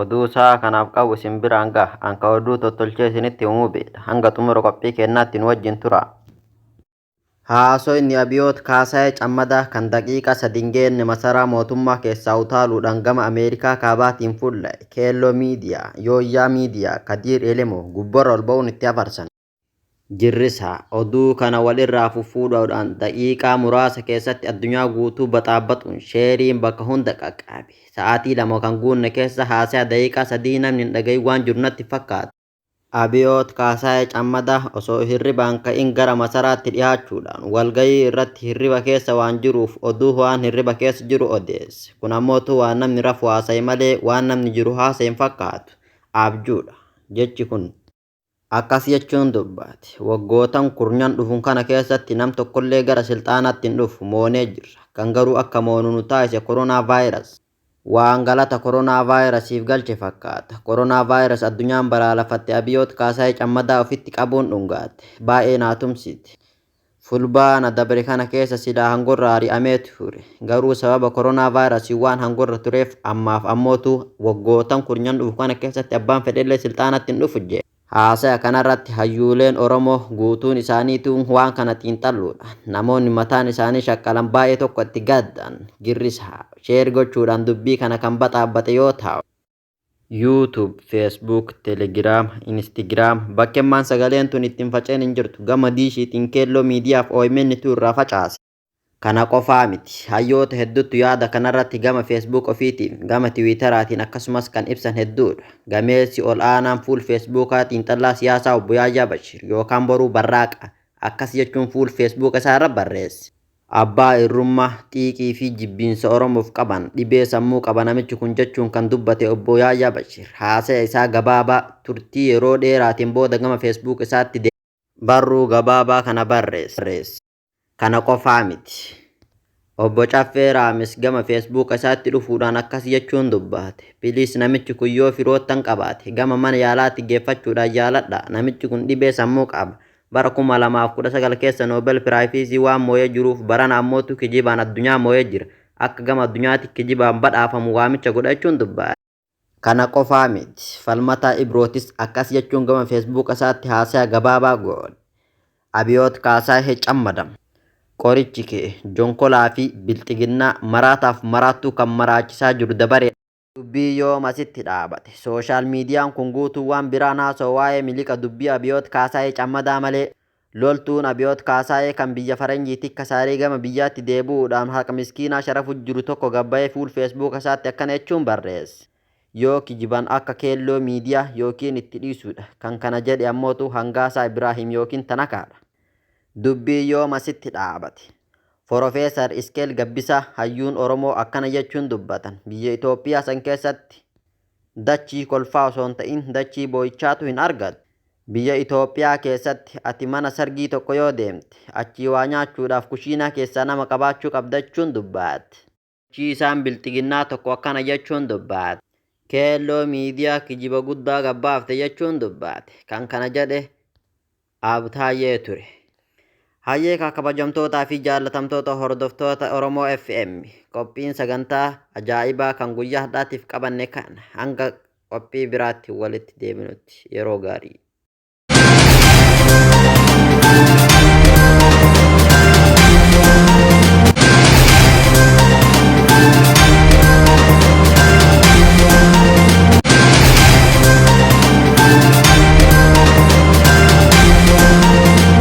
Oduu sa'a kanaaf qabu isin biraan gaha. Anka oduu tottolchee isinitti himuu beedha. Hanga xumura qophii keenyaatti nu wajjin tura. Haasoyni Abiyoot Kaasaayee Cammadaa kan daqiiqaa sadi hin geenne masaraa mootummaa keessaa utaaluudhaan gama Ameerikaa kaabaatiin fulla'e. Keelloo Miidiyaa, Yooyyaa Miidiyaa, Kadiir Elemoo gubbarra ol ba'uun itti afarsan. Girrisaa oduu kana wal irraa fuffuudhuudhaan daqiiqaa muraasa keessatti addunyaa guutuu baxaabaxuun sheeriin bakka hunda qaqqabe. Sa'aatii 2 kan guunne keessa haasaya daqiiqaa 3 namni hin dhagahin waan jiru natti fakkaatu. Abiyoot Kaasaayee Cammadaa osoo hirribaan ka'in gara masaraatti dhihaachuudhaan walgayii irratti hirriba keessa waan jiruuf oduu waan hirriba keessa jiru odeesse. Kun ammootu waan namni rafu haasaye malee waan namni jiru haasaye hin fakkaatu. Abjuudha. Jechi kun. Akkas jechuun dubbate. Waggootan kurnyan dhufun kana keessatti nam tokkollee gara silxaanaatti hin dhufu moonee jirra. Kan garuu akka moonu nu taasise koronaa vaayirasi. Waan galata koronaa vaayirasiif galche fakkaata. Koronaa vaayiras addunyaan balaalafatte Abiyoot Kaasaayee Cammadaa ofitti qabuun dhungaate. Baay'ee naa tumsite. Fulbaana dabre kana keessa silaa hangorra ari'amee ture. Garuu sababa koronaa vaayirasii waan hangorra tureef ammaaf ammootu waggootan kurnyan dhufu kana keessatti abbaan fedhellee silxaanatti hin dhufu jee. Haasaya kanarratti hayyuuleen Oromoo guutuun isaaniitu waan kana xiinxalluudha. Namoonni mataan isaanii shaqqalan baay'ee tokko itti gaddan. Girrisaa share gochuudhaan dubbii kana kan baxaabbate yoo ta'u. YouTube, Facebook, Telegram, Instagram bakkemmaan sagaleen tun ittiin faceen hin jirtu. Gama diishiitiin Keelloo Miidiyaaf OMN tu irraa facaase. Kana qofaa miti. Hayyoota hedduutu yaada kanarratti gama Facebook ofiitiin, gama Tiwiitaraatiin akkasumas kan ibsan hedduudha. Gameessi ol aanaan fuul Feesbuukaa xiinxallaa siyaasaa obbo Yaayyaa Bashir yookaan Boruu Barraaqa akkas jechuun fuul Feesbuuka isaa irra barreesse. Abbaa irrummaa, xiiqii fi jibbiinsa Oromoof qaban, dhibee sammuu qaba namichi kun jechuun kan dubbate obbo Yaayyaa Bashir haasaya isaa gabaabaa turtii yeroo dheeraatiin booda gama Facebook isaatti barruu gabaabaa kana barreesse. Kana qofaa miti. Obbo Caffee Raamis gama Feesbuuka isaatti dhufuudhaan akkas jechuun dubbaate. Piliis namichi kun yoo firoottan qabaate gama mana yaalaatti geeffachuudhaan yaaladhaa. Namichi kun dhibee sammuu qaba. Bara 2019 keessa Noobel Piraayfiisii waan mooyee jiruuf barana ammootu kijibaan addunyaa mooyee jira. Akka gama addunyaatti kijibaan badhaafamu waamicha godha jechuun dubbaate. Kana qofaa miti. Falmataa Ibrootis akkas jechuun gama Feesbuuka isaatti haasaya gabaabaa godhe. Abiyoot Kaasaahee Cammadam. Qorichi kee jonkolaa fi bilxiginnaa maraataaf maraattuu kan maraachisaa jiru dabaree. Dubbii yoom asitti dhaabate? Sooshaal miidiyaan kun guutuun waan biraan haasa'u waa'ee miliqa dubbii Abiyoot Kaasaayee Cammadaa malee. Loltuun Abiyoot Kaasaayee kan biyya faranjiitti kasaaree gama biyyaatti deebi'uudhaan haqa miskiinaa sharafu jiru tokko gabbayee fuul Feesbuuka isaatti akkana jechuun barreesse. Yoo kijiban akka Keelloo Miidiyaa yookiin itti dhiisuudha. Kan kana jedhe ammootu Hangaasaa Ibraahim yookiin Tanakaadha. Dubbii yoom asitti dhaabate? Forofeesar Iskeel Gabbisaa hayyuun Oromoo akkana jechuun dubbatan. Biyya Itoophiyaa san keessatti dachii kolfaa osoo hin ta'in dachii boo'ichaatu hin argattu. Biyya Itoophiyaa keessatti ati mana sargii tokko yoo deemte achii waa nyaachuudhaaf kushiinaa keessaa nama qabaachuu qabda jechuun dubbatte. Bulchiisaan Bilxiginnaa tokko akkana jechuun dubbaate. Keelloo Miidiyaa kijiba guddaa gabbaafte jechuun dubbaate. Kan kana jedhe Aab Taayyee ture. Hayyee kaa kabajamtootaa fi jaallatamtoota hordoftoota Oromoo FM qophiin sagantaa ajaa'ibaa kan guyyaa har'aatiif qabanne kana hanga qophii biraatti walitti deebinutti yeroo gaarii.